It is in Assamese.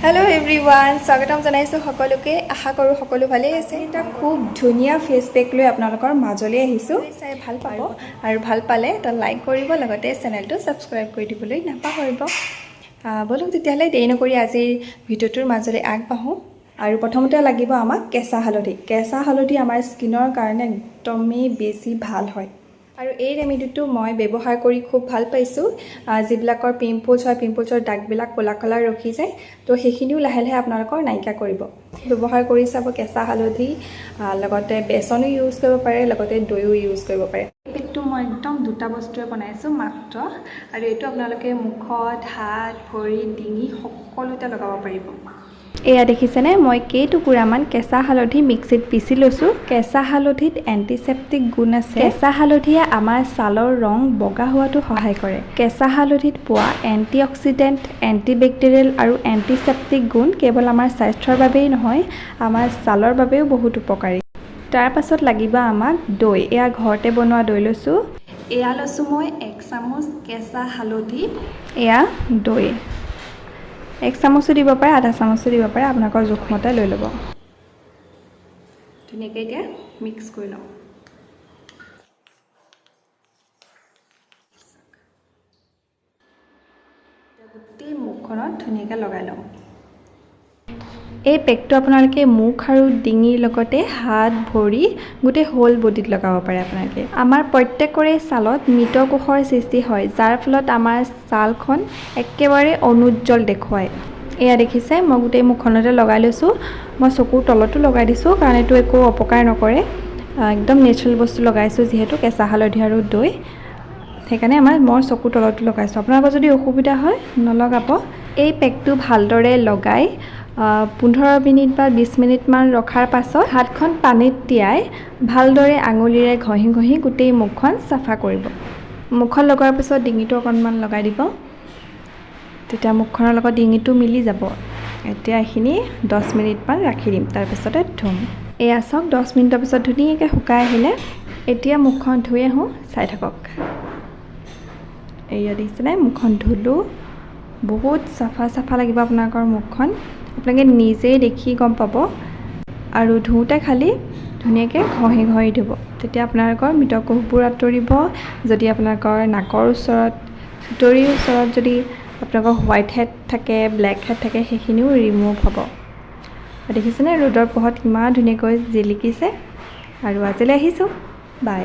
হেল্ল' এভৰিৱান, স্বাগতম জনাইছোঁ সকলোকে। আশা কৰোঁ সকলো ভালেই আছে। এটা খুব ধুনীয়া ফেচ পেক লৈ আপোনালোকৰ মাজলৈ আহিছোঁ। চাই ভাল পাব আৰু ভাল পালে এটা লাইক কৰিব, লগতে চেনেলটো ছাবস্ক্ৰাইব কৰি দিবলৈ নাপাহৰিব। ব'লক তেতিয়াহ'লে, দেৰি নকৰি আজিৰ ভিডিঅ'টোৰ মাজলৈ আগবাঢ়োঁ। আৰু প্ৰথমতে লাগিব আমাক কেঁচা হালধি। কেঁচা হালধি আমাৰ স্কিনৰ কাৰণে একদমেই বেছি ভাল হয়। আৰু এই ৰেমেডিটো মই ব্যৱহাৰ কৰি খুব ভাল পাইছোঁ। যিবিলাকৰ পিম্পলছ হয়, পিম্পলছৰ দাগবিলাক ক'লা ক'লা ৰখি যায়, তো সেইখিনিও লাহে লাহে আপোনালোকৰ নাইকিয়া কৰিব। ব্যৱহাৰ কৰি চাব কেঁচা হালধি, লগতে বেচনো ইউজ কৰিব পাৰে, লগতে দৈও ইউজ কৰিব পাৰে। পেকটো মই একদম দুটা বস্তুৰে বনাইছোঁ মাত্ৰ আৰু এইটো আপোনালোকে মুখত, হাত, ভৰি, ডিঙি সকলোতে লগাব পাৰিব। এয়া দেখিছেনে, মই কেইটুকুৰামান কেঁচা হালধি মিক্সিত পিচি লৈছোঁ। কেঁচা হালধিত এণ্টিছেপ্টিক গুণ আছে। কেঁচা হালধিয়ে আমাৰ ছালৰ ৰং বগা হোৱাটো সহায় কৰে। কেঁচা হালধিত পোৱা এণ্টি অক্সিডেণ্ট, এণ্টিবেক্টেৰিয়েল আৰু এণ্টিছেপ্টিক গুণ কেৱল আমাৰ স্বাস্থ্যৰ বাবেই নহয়, আমাৰ ছালৰ বাবেও বহুত উপকাৰী। তাৰ পাছত লাগিব আমাক দৈ। এয়া ঘৰতে বনোৱা দৈ লৈছোঁ। এয়া লৈছোঁ মই 1 চামুচ কেঁচা হালধি, এয়া দৈ। 1 চামুচো দিব পাৰে, আধা চামুচো দিব পাৰে, আপোনালোকৰ জোখমতে লৈ ল'ব। ধুনীয়াকৈ এতিয়া মিক্স কৰি লওঁ। গোটেই মুখখনত ধুনীয়াকৈ লগাই ল'ম। এই পেকটো আপোনালোকে মুখ আৰু ডিঙিৰ লগতে হাত, ভৰি, গোটেই হোল বডিত লগাব পাৰে আপোনালোকে। আমাৰ প্ৰত্যেকৰে ছালত মৃত কোষৰ সৃষ্টি হয়, যাৰ ফলত আমাৰ ছালখন একেবাৰে অনুজ্জ্বল দেখুৱায়। এয়া দেখিছে, মই গোটেই মুখখনতে লগাই লৈছোঁ। মই চকুৰ তলতো লগাই দিছোঁ, কাৰণ এইটো একো অপকাৰ নকৰে। একদম নেচাৰেল বস্তু লগাইছোঁ যিহেতু, কেঁচা হালধি আৰু দৈ, সেইকাৰণে মই চকুৰ তলতো লগাইছোঁ। আপোনালোকৰ যদি অসুবিধা হয়, নলগাব। এই পেকটো ভালদৰে লগাই 15 মিনিট বা 20 মিনিটমান ৰখাৰ পাছত হাতখন পানীত তিয়াই ভালদৰে আঙুলিৰে ঘঁহি ঘঁহি গোটেই মুখখন চাফা কৰিব। মুখত লগোৱাৰ পিছত ডিঙিটো অকণমান লগাই দিব, তেতিয়া মুখখনৰ লগত ডিঙিটো মিলি যাব। এতিয়া এইখিনি 10 মিনিটমান ৰাখি দিম, তাৰপিছতে ধুম। এয়া চাওক, 10 মিনিটৰ পিছত ধুনীয়াকৈ শুকাই আহিলে। এতিয়া মুখখন ধুই আহোঁ, চাই থাকক। এয়া দেখিছেনে, মুখখন ধুলোঁ। বহুত চাফা চাফা লাগিব আপোনালোকৰ মুখখন, আপোনালোকে নিজেই দেখি গম পাব। আৰু ধুওঁতে খালি ধুনীয়াকৈ ঘঁহি ঘঁহি ধুব, তেতিয়া আপোনালোকৰ মৃতকোষবোৰ আঁতৰিব। যদি আপোনালোকৰ নাকৰ ওচৰত, থুতৰিৰ ওচৰত যদি আপোনালোকৰ হোৱাইট হেড থাকে, ব্লেক হেড থাকে, সেইখিনিও ৰিমুভ হ'ব। দেখিছেনে, ৰ'দৰ পোহৰত কিমান ধুনীয়াকৈ জিলিকিছে। আৰু আজিলৈ আহিছোঁ, বাই।